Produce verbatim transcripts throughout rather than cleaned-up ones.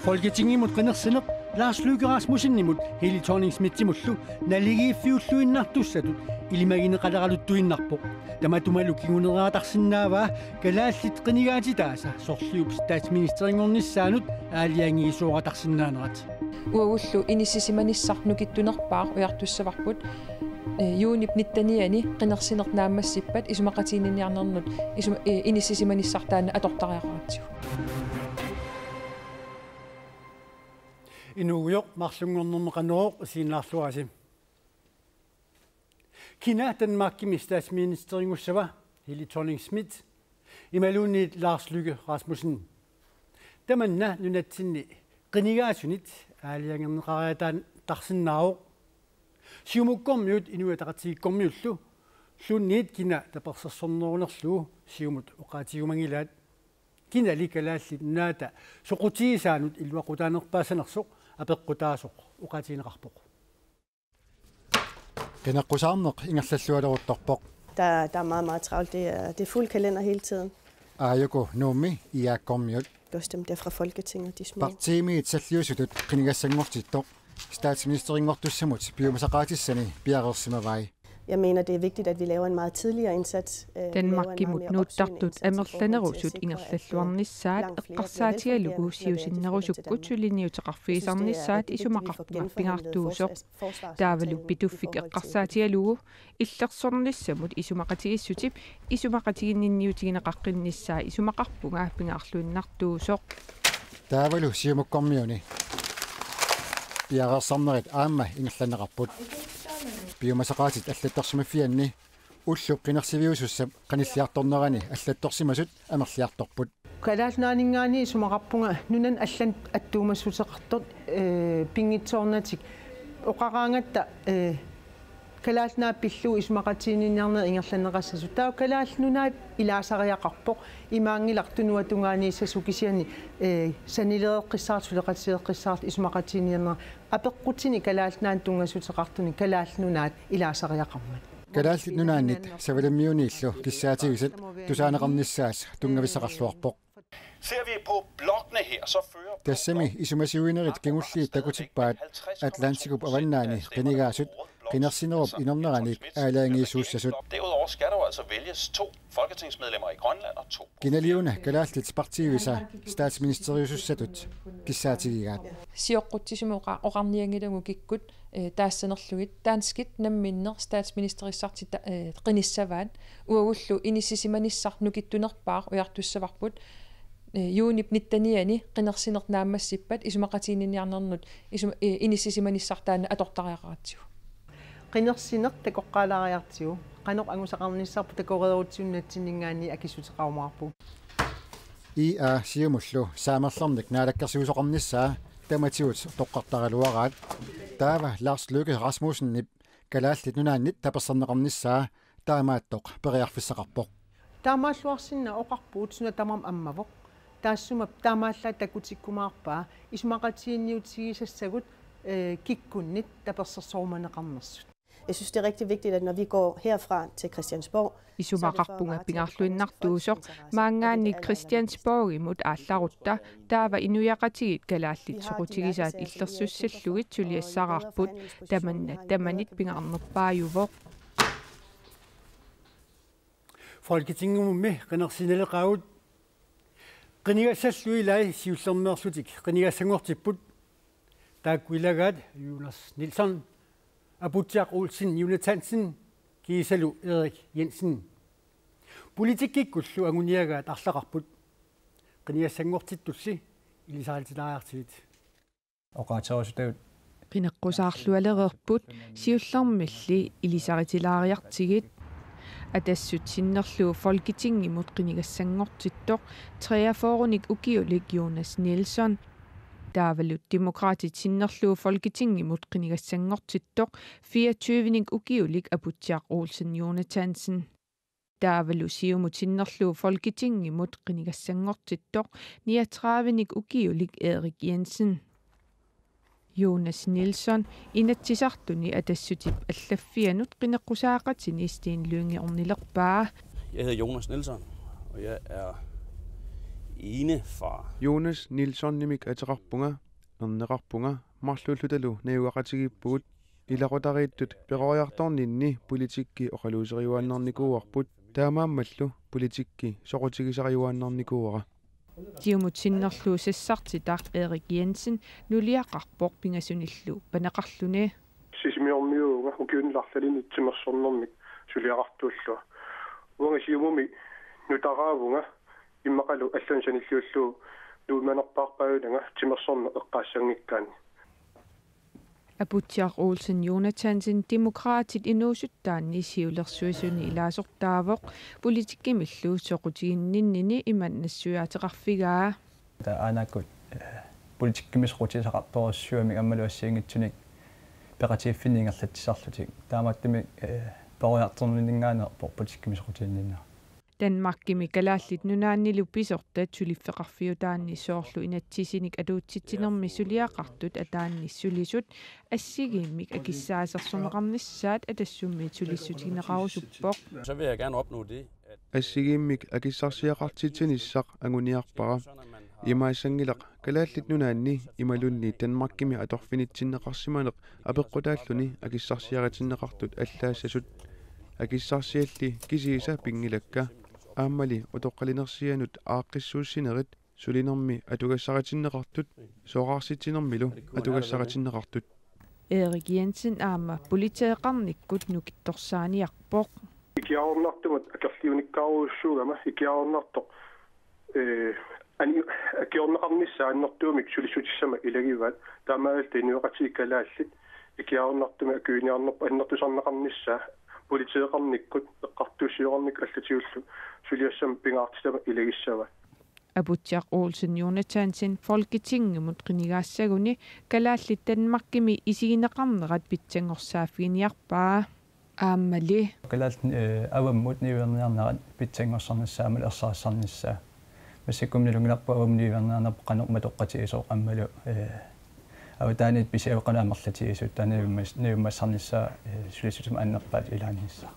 Folketingimut qinersineq Lars Løkke Rasmussenimut Helle Thorning-Schmidtimullu naligiiffiulluinnartussatut ilimagineqaleraluttuinnarpoq. Tamatumalu kinguneqartarsinnaavaa kalaallit qinigaatitaasa sorliup statsministerinngornissaanut aalajangiisooqatarsinnaanerat. Uagullu inissisimanissaq nukittunerpaaq ujartussavarput, eh, juunip nittenianni qinersineq naammassippat isumaqatiginninniarnernut isuma-, eh, inissisimanissaq taanna atortariaqaratsigu. Inuugujoq, marlunngornermi Qanorooq isiginnaarluarisi. Kina Danmarkimi statsministerinngussaava? Helle Thorning-Schmidt imaluunniit Lars Løkke Rasmussen? Tamanna nunatsinni qinigaasunit aalajangerneqariataarsinnaavoq. Siumukkormiut Inuit Ataqatigiikkormiullu luunniit kina tapersersornerunerlugu Siumut oqaatigimanngilaat. Kinali Kalaallit Nunaata soqutigisaanut iluaqutaanerpaassanersoq apeqqutaasoq oqaatigineqarpoq. Qineqqusaarneq ingerlallualeruttorpoq. Der, der er meget, meget travlt. Det er, det er fuld kalender hele tiden. Aajuku Nuummi I A-kkormiut. Det er også dem der fra Folketinget, de små. Partiimiit salliusutut qinigassanngortittoq statsministerinngortussamut piumasaqaatissani piareersimavai. Jeg mener, det er vigtigt, at vi laver en meget tidligere indsats, øh, vi laver en meget Danmarkimut mere opsøgende nuuttartut indsats i forhold til at sikre, at, øh, amerlanerusut langt flere bliver velfungerende, når det er de forskellige tilfælde. Jeg synes, det er vigtigt, at vi får genforhandlet vores, øh, forsvarsforlig. Amerlanerusut ingerlalluarnissaat eqqarsaatigalugu siusinnerusukkut suliniuteqarfigisarnissaat isumaqarpunga pingaartuusoq. Taavalu Pituffik eqqarsaatigalugu illersornissamut isumaqatigiissutip isumaqatiginninniutigineqaqqinnissaa isumaqarpunga pingaarluinnartuusoq. Taavalu Siumukkormiuni piareersarnerit aamma ingerlanneqarput. Piumasaqaatit allattorsimaffianni ullup qinersiviusussap qanilliartornerani allattorsimasut amerliartorput. Kalaallit Nunaanninngaanniit isumaqarpunga nunanut allanut attuumassuteqartoq, eh, pinngitsoornatik oqaraangatta, eh, Kalaallit Nunaat pillugu isumaqatiginninniarnerit ingerlanneqassasut. Taava Kalaallit Nunaat ilaasariaqarpoq, imaanngilaq tunuatungaaniissasoq kisianni, eh, sanileeqqissaartoq, suleqatigeeqqissaartoq isumaqatiginninniarneq apeqqutini Kalaallit Nunaannut tunngassuteqartuni Kalaallit Nunaat ilaasariaqarmat. Kalaallit Nunaannit Savalimmiuniillu kissaatigisat tusaaneqarnissaat tunngavissaqarluarpoq. Ser vi på blokkene her, så fører Tassami isumasiuinerit kingulliit takutippaat Atlantikup avannaani qinigaasut qinersinerup inorneranik aalajangiisuussasut. Derudover skal der jo altså vælges to folketingsmedlemmer i Grønland og to. Kinali una kalaallit partiivisa statsministeriusussatut kissaatigigaat. Sioqqutsisumik oqa-, oqarnianngilagut kikkut, eh, taassanerlugit danskit namminneq statsministerissartik ta-, eh, qinissavaat. Uagullu inissisimanissaq nukittunerpaaq ujartussavarput, eh, juunip nittenianni qinersineq naammassippat isumaqatiginninniarnernut isum-, eh, inissisimanissaq taanna atortariaqaratsigu. Qinersineq takoqqaalaariartigu, qanoq angusaqarnissarput takoreerutsigu nunatsinninngaanniit akissuteqarumaarpugut. I A Siumullu saamerlernik naalakkersuisoqarnissaa tamatigut toqqartaraluaraat. Taava Lars Løkke Rasmussenip Kalaallit Nunaannit taperserneqarnissaa taamaattoq periarfissaqarpoq. Taamaalluarsinnaa oqarpugut suna tamarmi ammavoq. Taassuma taamaallaat takutikkumaarpaa isumaqatiginniutigisassagut, eh, kikkunnit tapersersorumaneqarnersut. Jeg synes, det er rigtig vigtigt, at når vi går herfra til Christiansborg, så er det for at varetage Isumaqarpunga Grønlands interesser. Pingaarluinnartuusoq, maanngaanniit Christiansborgimut aallarutta, taava inuiaqatigiit kalaallit soqutigisaat illersussillugit suliassaraarput, tamanna tamanit pingaarnerpaajuvoq. Folketingimummi qinersinaleqaagut. Qinigassallu ilai siullermeerlutik qinigassanngortipput. Taakku ilagaat Jonas Nilsson, Aputsiaq Olsen Jonathansen kiisalu Erik Jensen. Politikkikkullu anguniagaat arlaqarput. Qinigassanngortittulli ilisaritilaariartigit. Oqaaserusutavut. Qineqqusaarlualereerput siullermilli ilisaritilaariartigit. Atassut sinnerlugu Folketingimut qinigassanngortittoq treogfyrrenik ukiulik Jonas Nilsson. Taavalu Demokraatit sinnerlugu Folketingimut qinigassanngortittoq fireogtyvenik ukiulik Aputsiaq Olsen Jonathansen. Taavalu Siumut sinnerlugu Folketingimut qinigassanngortittoq niogtredivenik ukiulik Erik Jensen. Jonas Nilsson Inatsisartuni Atassutip allaffianut qineqqusaaqatini Steen Lynge ornilerpaa. Jeg hedder Jonas Nielsen, og jeg er enefar. Jonas Nielsonimik ateqarpunga, erneqarpunga, marluullutalu najugaqatigiippugut. Ilaqutariittut peroriartorninni politikki oqaluuseriuaannarnikuuarput, taamaammallu politikki soqutigisariuaannarnikuuara. Siumut sinnerluup sassartitaq Erik Jensen nuliaqarpoq pingasunillu paneqarluni. Sisimiormiuuvunga ukiuni arlalinni timersornermik suliaqartuullunga. Uanga Siumumi nutaraavunga, immaqalu allanik sanilliullugu nuimanerpaarpaajunanga timersorneq eqqaassanngikkaanni. Aputsiaq Olsen Jonathansen Demokraatit inuusuttaanni siulersuisuni ilaasortaavoq, politikkimillu soqutiginninnini ima nassuiaateqarfigaa. Taava aanakkut, eh, politikkimi soqutigissaqartorujussuugamik aammalu assigiinngitsunik peqatigiiffinni ingerlatsisarlutik. Taamaattumik, eh, peroriartorninninngaanneerpoq politikkimi soqutiginninneq. Danmarkimi Kalaallit Nunaannilu pisortat suliffeqarfiutaanni soorlu inatsisinik atuutsitsinermi suliaqartut ataanni sulisut assigiimmik akissaasersorneqarnissaat Atassummiit sulissutigineqarusuppoq. Så vil jeg gerne opnå det, at Assigiimmik akissarsiaqartitsinissaq anguniarpara. Imaassanngilaq Kalaallit Nunaanni imaluunniit Danmarkimi atorfinitsinneqarsimaneq apeqqutaalluni akissarsiaritinneqartut allaassasut. Akissarsialli kisiisa pinngilakka. Aammali utoqqalinersianut aaqqissuussinerit sulinermi atugassaritinneqartut, soraarsitsinermilu atugassaritinneqartut. Erik Jensen aamma politeeqarnikkut nukittorsaaniarpoq. Ikiaroornartumut akerliunikkaarujussuugama ikiaroornartoq, eh, ani-, akiorneqarnissaa annertuumik sulissutissama ilagivaat, taamaalilluta inuiaqatigiit kalaallit ikiaroornartumik akuiniarnerput annertusarneqarnissaa politeeqarnikkut eqqartuussisoqarnikkut allatigullu suliassamik pingaartitama ilagissavaat. Aputsiaq Olsen Jonathansen Folketingimut qinigaassaguni kalaallit Danmarkimi isigineqarnerat pitsanngorsaaffiginiarpaa. Aammali. Kalaallit, eh, avammut niuerniarnerat pitsanngorsarnissaa aammalu ersarissarnissaa. Massakkut nalunngilarput avammut niuerniarnerput qanoq matoqqatigisoq aammalu, eh, avataaniit pisiaveqanut amerlatigisut taanna niummas-, niummassarnissaa, eh, sulissutsimut annerpaatut ilaannissaa.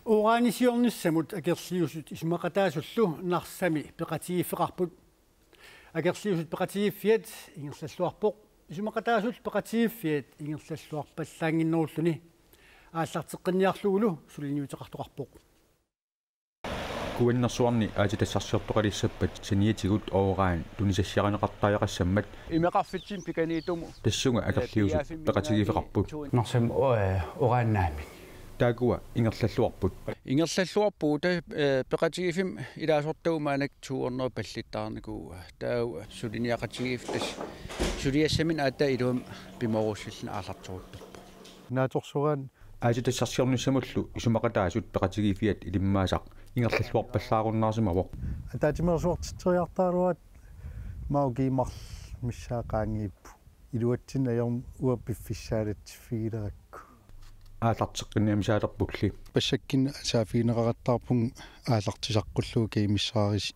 Uranisiornissamut akerliusut isumaqataasullu Narsami peqatigiiffeqarput. Akerliusut peqatigiiffiat ingerlalluarpoq. Isumaqataasullu peqatigiiffiat ingerlalluarpallaannginnerulluni aallarteqqinniarlugulu suliniuteqartoqarpoq. Kuannersuarni aatsitassarsiortoqalissappat saniatigut uran tunisassiarineqartariaqassammat imeqarfitsinni pikaniittumut tassunga akerliusut peqatigiiffeqarput. Narsami, eh, urannaami. Taakkua ingerlalluarput. Ingerlalluarput, eh, peqatigiiffimmi ilaasortagut maannakkut to hundrede pallittaarnikuuaa. Taava suliniaqatigiiffik tassa suliassaminut aatsaat iluamik pimoorussilluni aallarteruttorpoq. Naatsorsuugaanni aatsitassarsiornissamullu isumaqataasut peqatigiiffiat ilimmaasaq ingerlalluarpallaarunnaarsimavoq. Ataatsimeersuartitseriartaraluaratta maani ukiut marluk missaat qaangiupput. Iluatsinneq ajormat uanga piffissaalatsiffigilerakku. Aallarteqqinniamisaalerpulli. Passakkinnik saaffigineqaqattaarpunga aallartisaqqullugu kiimissaaris.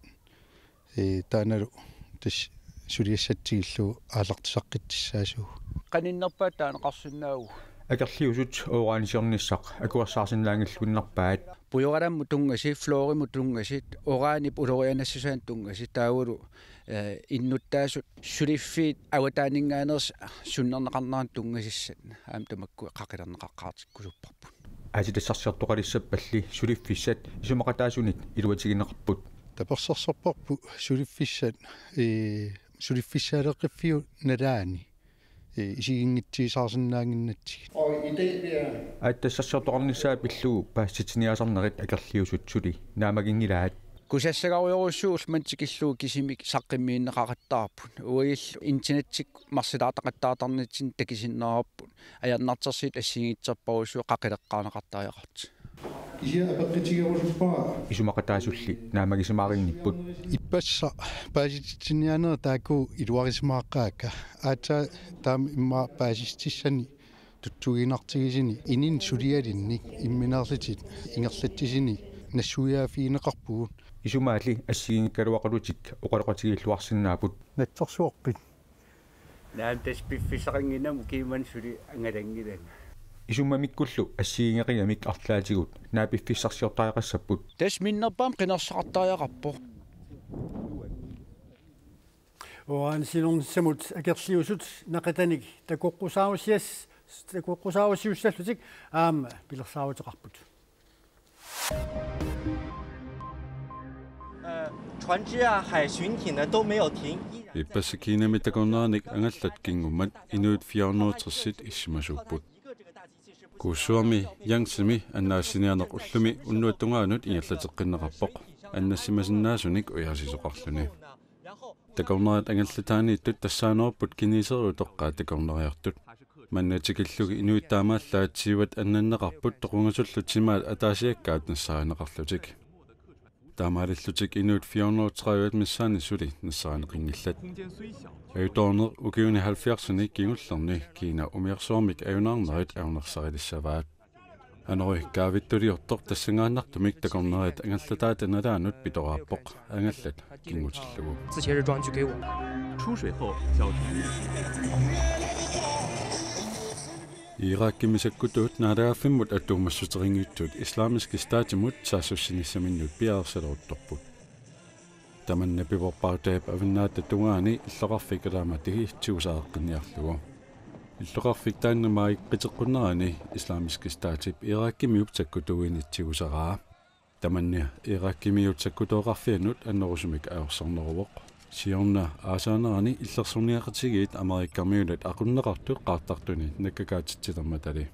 Ee, taannalu tassa suliassatsigillugu aallartisaqqittussaassuugut. Qaninnerpaat taaneqarsinnaavugut. Akerliusut uranisiornissaq akuersaarsinnaanngilluinnarpaat. Pujoralammut tunngasut, fluorimut tunngasut, uranip ulorianassusaanut tunngasut, taavalu, eh, innuttaasut suliffiit avataaninngaanneersut sunnerneqarneranut tunngasussat aamma tamakku qaqilerneqaqqaartikkusupparput. Aatsitassarsiortoqalissappalli suliffissat isumaqataasunit iluatigineqarput. Tapersersorparput suliffissat, ee, suliffissaaleqqiffiup nalaani, ee, isiginngitsigisaarsinnaannginnatsigit. Aatsitassarsiortoqarnissaa pillugu paasitsiniaasarnerit akerliusut suli naammaginngilaat. Kusassagarujorujussuu ullumimut tikillugu kisimik saqqummiunneqaqattaarput. Uagullu internettikkut marsilaartaqattaartarnitsinni takusinnaavarput. Ajornartorsiut assigiinngitsorpassuit qaqileqqaarneqartariaqartut. Kisianni apeqqutigerusuppara. Isumaqataasulli naammagisimaarinnipput. Ippassaq paasititsiniaanerit taakku iluarisimaaqaakka. Aatsaat taama immaqa paasititsissanik tutsuiginartigisuni inunnut sulialinnik imminerlutit ingerlatsisunik nassuiaaffigineqarpugut. Isumaalli assigiinngikkaluaqalutik oqaloqatigiilluarsinnaapput. Naatsorsuarpit? Naamik, tassa piffissaqannginnama ukiumut suli angalanngilanga. Isummamikkullu assigiinngeqigamik arlaatigut naapiffissarsiortariaqassapput. Tassa minnerpaamik qinersisaqartariaqarpoq. Uranisiornissamut akerliusut naqitanik takoqqusaarusias-, takoqqusaarusiussallutik aamma pilersaaruteqarput. Ippassaq Kinami takornarianik angallat kinngummat inuit fire hundrede og tres-it issimasuupput. Kuussuarmi Yangtzemi annaassiniarneq ullumi unnuap tungaanut ingerlateqqinneqarpoq, annassimasinnaasunik ujaasisoqarluni. Takornariat angallataaniittut tassaanerupput kineserit utoqqaat takornariartut. Manna tikillugu inuit taamaallaat siuat annanneqarput toqungasullu timaat ataasiakkaat nassaarineqarlutik. Taamaalillutik inuit fire hundrede og tredive missaanni suli nassaarineqanngillat. Ajutoorneq ukiuni halvfjerdsini kingullerni Kina umiarsuarmik ajunaarnerit ajunaarsarilissavaat. Anori kaavittuliortoq tassanngaannartumik takornariat angallataata nalaanut pitoraappoq angallat kinngutillugu. 这些日装就给我。出水后消毒。 Irakimi sakkutuut naalagaaffimmut atuummassuteqanngitsut Islamisk Statimut saassussinissaminnut piareersaleruttorput. Tamanna pivorpaatai Avannaata tungaani illoqarfik Ramadi tigusaaqqinniarlugu. Illoqarfik taanna maajip qiteqqunnerani Islamisk Statip Irakimiut sakkutuuinik tigusaraa. Tamanna Irakimiut sakkutooqarfiannut annerusumik ajorsarneruvoq. Siorna aasaanerani illersorniaqatigiit Amerikamiunit aqunneqartut qaartartuni nakkakaatitsilermatali.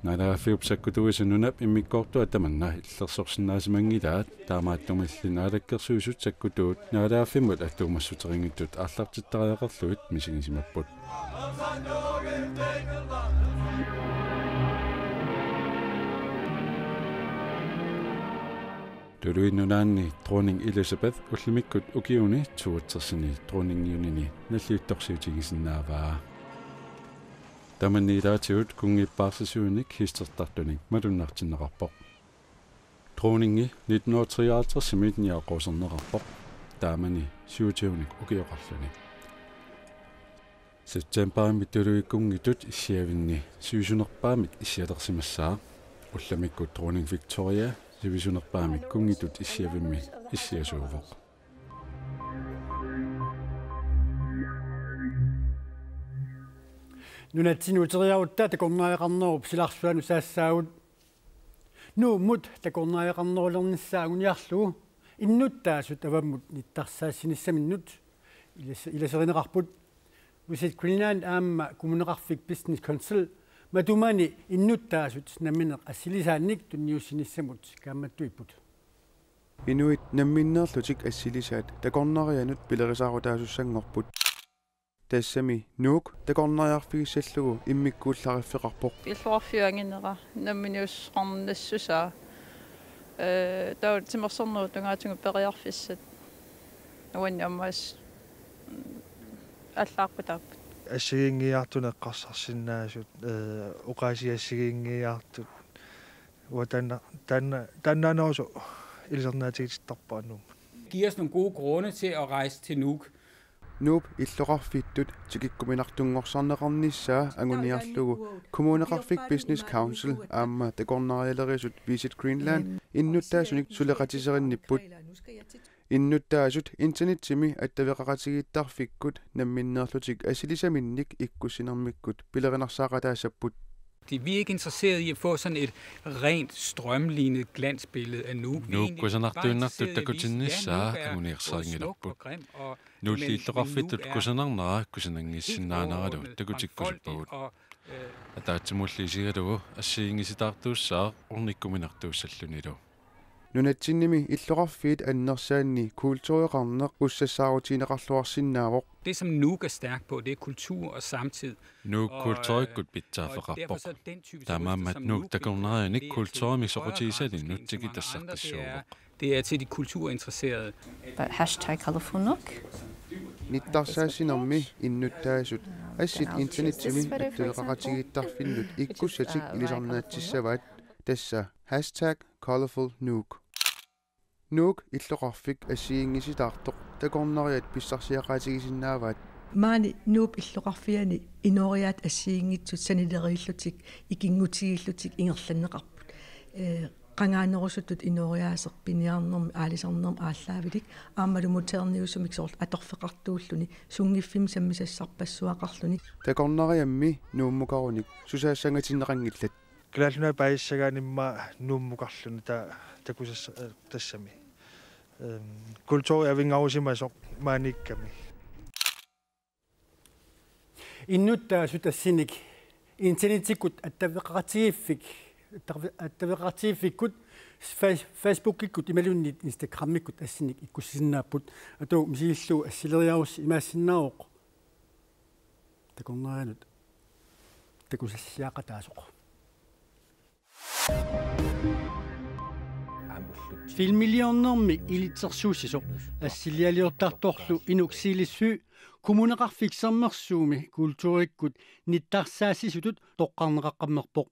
Naalagaaffiup sakkutuuisa nunap immikkoortua tamanna illersorsinnaasimanngilaa, taamaattumilli Naalakkersuisut sakkutuut naalagaaffimmut atuummassuteqanngitsut aallartittariaqarlugit misigisimapput. Tuluit Nunaanni Dronning Elizabeth ullumikkut ukiuni toogtresini dronningiunini nalliuttorsiutigisinnaavaa. Tamanna ilaatigut kunngip paarsisuinik hiistertartunik malunnartinneqarpoq. Dronningi nitten hundrede og treoghalvtredsimi niaqoserneqarpoq. Taamani syvogtyvenik ukioqarluni. Septembarimi tuluit kunngitut issiavinni sivisunerpaamik issialersimassaaq. Ullumikkut Dronning Victoria sivisunerpaamik kunngitut issiavimmi issiasuuvoq. Nunatsinnut uteriarutta takornariaqarnerup silarsuanut saassaagut. Nuummut takornariaqarnerulernissaa anguniarlugu innuttaasut avammut nittarsaassisinissaminnut ilas-, ilaserineqarput. Visit Greenland aamma Kommuneqarfik Business Council matumani innuttaasut nammineq assilisaannik tunniussinissamut kaammattuipput. Inuit namminneerlutik assilisaat takornarianut pilerisaarutaasussanngorput. Tassami Nuuk takornariarfigissallugu immikkuullariffeqarpoq. Illoqarfiup anginera namminiussuseqarnissusaa. Ee, taava timersornerup tungaatigut periarfissat uannut aamma allaqqutaapput. Assigiinngiiaartut eqqarsarsinnaasut, ee, oqaasii assigiinngiiaartut. Uanga taanna, taanna, taannaanerusoq ilisarnaatigitittarpara Nuummut. Giver os nogle gode grunde til at rejse til Nuuk. Nuup illoqarfittut tikikkuminartunngorsarneqarnissaa anguniarlugu Kommuneqarfik Business Council aamma takornarialerisut Visit Greenland innuttaasunik suleqatiserinnipput. Innuttaasut internetsimi attaveqaqatigiittarfikkut namminneerlutik assilisaminnik ikkussinermikkut pilerinarsaaqataassapput. Det, vi er ikke interesseret i at få sådan et rent, strømlinet glansbillede af Nuuk. Vi er Nuuk egentlig bare kusanartuinnartut interesseret i at vise, ja, takutinnissaa Nuuk er anguniarsarinngilarput. Både smuk og grim, og Nuulli illoqarfittut kusanarnera kusananngissinnaaneranut takutikkusuppagut. Ataatsimulli isigalugu assigiinngisitaartuussaaq ornikkuminartuussallunilu. Nunatsinnimi illoqarfiit annersaanni kultureqarneq ussassaarutigineqarluarsinnaavoq. Det, som Nuuk er stærk på, det er kultur og samtid. Nuuk kulturikkut pitsaaffeqarpoq. Taamaammat Nuuk takornarianik kulturimik soqutigisalinnut tikitassartassuuvoq. Det er til de kulturinteresserede. But hashtag colorful Nuuk. Nittarsaassinermi innuttaasut assit internetsimi attaveqaqatigiittarfinnut ikkussatik ilisarnaatsissavaat, tassa hashtag colorful Nuuk. Nuuk illoqarfik assigiinngisitaartoq takornariat pissarsiaqaatigisinnaavaat. Maani Nuup illoqarfiani inooriaat assigiinngitsut sanileriillutik, ikinngutigiillutik ingerlanneqarput. Ee, qangaanerusuttut inooriaaseq piniarnermik, aalisarnermik aallaavilik, aammalu moderniusumik soorlu atorfeqartuulluni, sunngiffimmi sammisassarpassuaqarluni. Takornariammi Nuummukarunik susaassangatinneqanngillat. Kalaallit Nunaat paasissagaanni immaqa Nuummukarluni ta-, takusassa-, eh, tassami. Ehm, kulturi avinngarusimasoq maaniikkami. Innuttaasut assinik internettikkut attaveqaqatigiiffik-, attaveqaqatigiiffikkut, Face-, Facebookikkut imaluunniit Instagramikkut assinik ikkussisinnaapput. Atuagaq misigillugu assileriarussi imaassinnaavoq takornarianut takusassiaqataasoq. Filmiliornermi ilitsersuussisoq assilialiortartorlu Inuk Silissyø Kommuneqarfik Sermersuumi kulturikkut nittarsaassisutut toqqarneqaqqammerpoq.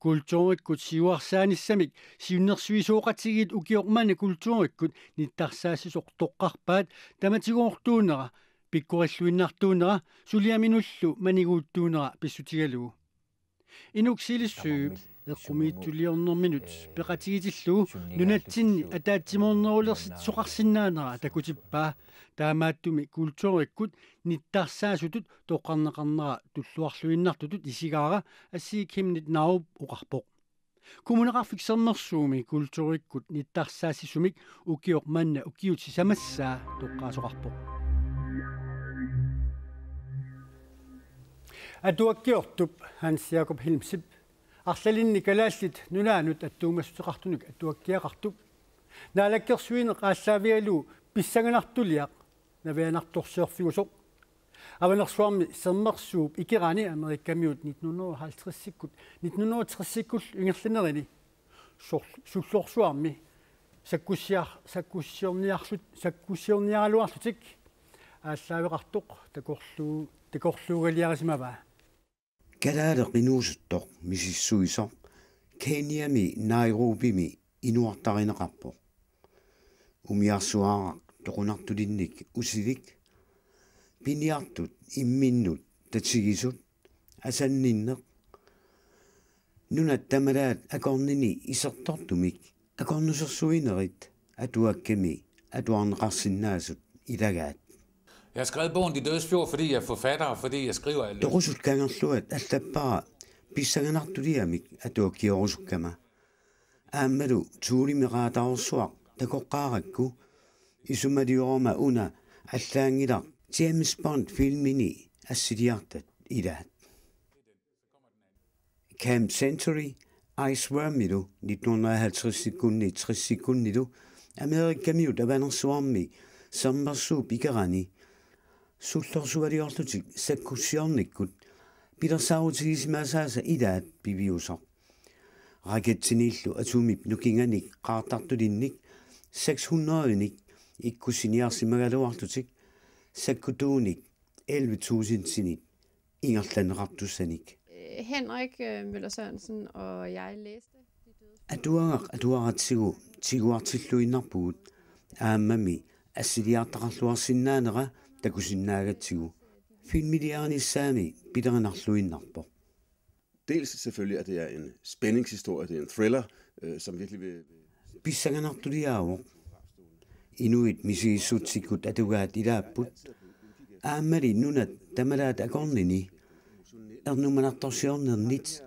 Kulturikkut siuarsaanissamik siunnersuisoqatigiit ukioq manna kulturikkut nittarsaassisoq toqqarpaat tamatigoortuunera, pikkorilluinnartuunera suliaminullu maniguuttuunera pissutigalugu. Inuk Silissyø eqqumiitsuliornerminut peqatigitillugu nunatsinni ataatsimoornerulersitsisoqarsinnaanera takutippaa. Taamaattumik kulturikkut nittarsaassisutut toqqarneqarnera tulluarluinnartutut isigaara Asii Chemnitz Narup oqarpoq. Kommuneqarfik Sermersuumi kulturikkut nittarsaassisumik ukioq manna ukiut sisamassaa toqqaasoqarpoq. Atuakkiortup Hans Jakob Hilmsip arlalinnik Kalaallit Nunaannut attuumassuteqartunik atuakkiaqartup naalakkersuineq aallaavigalugu pissanganartuliaq navianartorsiorfigisoq Avanersuarmi Sermersuup ikerani Amerikamiut nitten hundrede og halvtredsikkut, nitten hundrede og tresikkullu ingerlanerini sor-, sullorsuarmi sakkussiar-, sakkussiorniarlut-, sakkussiorniaraluarlutik aallaaveqartoq takorluu-, takorluugaliarisimavaa. Kalaaleq inuusuttoq misissuisoq Kenyami Nairobimi inuartarineqarpoq. Umiarsuaraq toqunartulinnik usilik, piniartut imminnut tatigisut, asanninneq, nunat tamalaat akornini isertortumik akornusersuinerit atuakkami atuarneqarsinnaasut ilagaat. Jeg har skrevet bogen De Dødes Fjord, fordi jeg er forfatter, og fordi jeg skriver, at jeg har lyst. Toqusut kangerluat allappara pissanganartuliamik atuakkiorusukkama. Aammalu Thulemik Qaataarsuaq takoqqaarakku isumaliorama una allaanngilaq James Bond filmini assiliartat ilaat. Camp Century, Ice Wormilu nitten hundrede og halvtredsikkunni tressikkunnilu Amerikamiut Avanersuarmi Sermersuup ikerani sullorsualiorlutik sakkussiornikkut pilersaarutigisimasaasa ilaat piviusoq. Rakettiniillu atomip nukinganik qaartartulinnik seks hundrede-nik ikkussiniarsimagaluarlutik sakkutuunik elleve tusindinit ingerlanneqartussanik. Øh, Henrik, øh, Møller Sørensen og jeg læste De Dødes Fjord. Atuagaq atuaratsigu tiguartilluinnarpugut, aammami assiliartaqarluarsinnaanera takusinnaagatsigu. Filmiliarinissaami pilerinarluinnarpoq. Dels selvfølgelig, at det er en spændingshistorie, det er en thriller, øh, som virkelig vil, vil Pissanganartuliaavoq. Inuit misigissutsikkut atugaat ilaapput. Aammali nunat tamalaat akornini ernumanartorsiornernit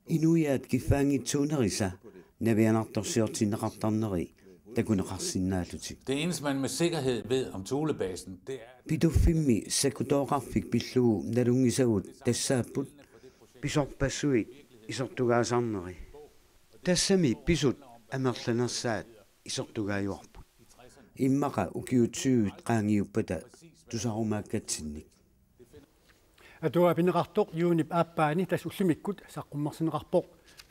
inuiaat kiffaanngitsuunerisa navianartorsiortinneqartarneri takuneqarsinnaallutik. Det eneste, man med sikkerhed ved om Thulebasen, det er, Pituffimmi sakkutooqarfik pillugu nalunngisagut tassaapput pisorpassuit isertugaasarneri. Tassami pisut amerlanersaat isertugaajuarput. Immaqa ukiut tyvet qaangiuppata tusarumaakkatsinnik. Atuagaq pineqartoq juunip aappaani tassa ullumikkut saqqummersinneqarpoq.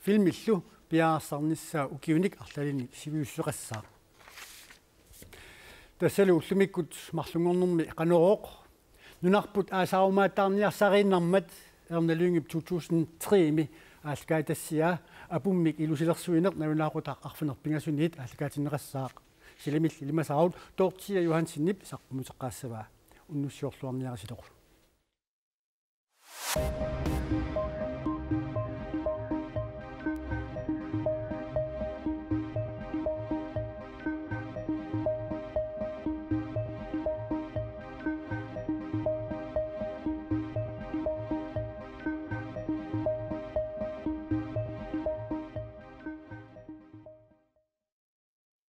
Filmillu piareersarnissaa ukiunik arlalinnik sivisussuteqassaaq. Tassalu ullumikkut marlunngornermi Qanorooq. Nunarput aasaarumaataarniarsariinnarmat Erna Lyngep to tusind tre-mi aallakaatitassiaa Apummik ilusilersuineq nalunaaqutaq arfineq-pingasuniit aallakaatinneqassaaq. Silamilli ilimasaarut Dorthea Johansenip saqqummiuteqqaassavaa. unnussiorluarniarisilu.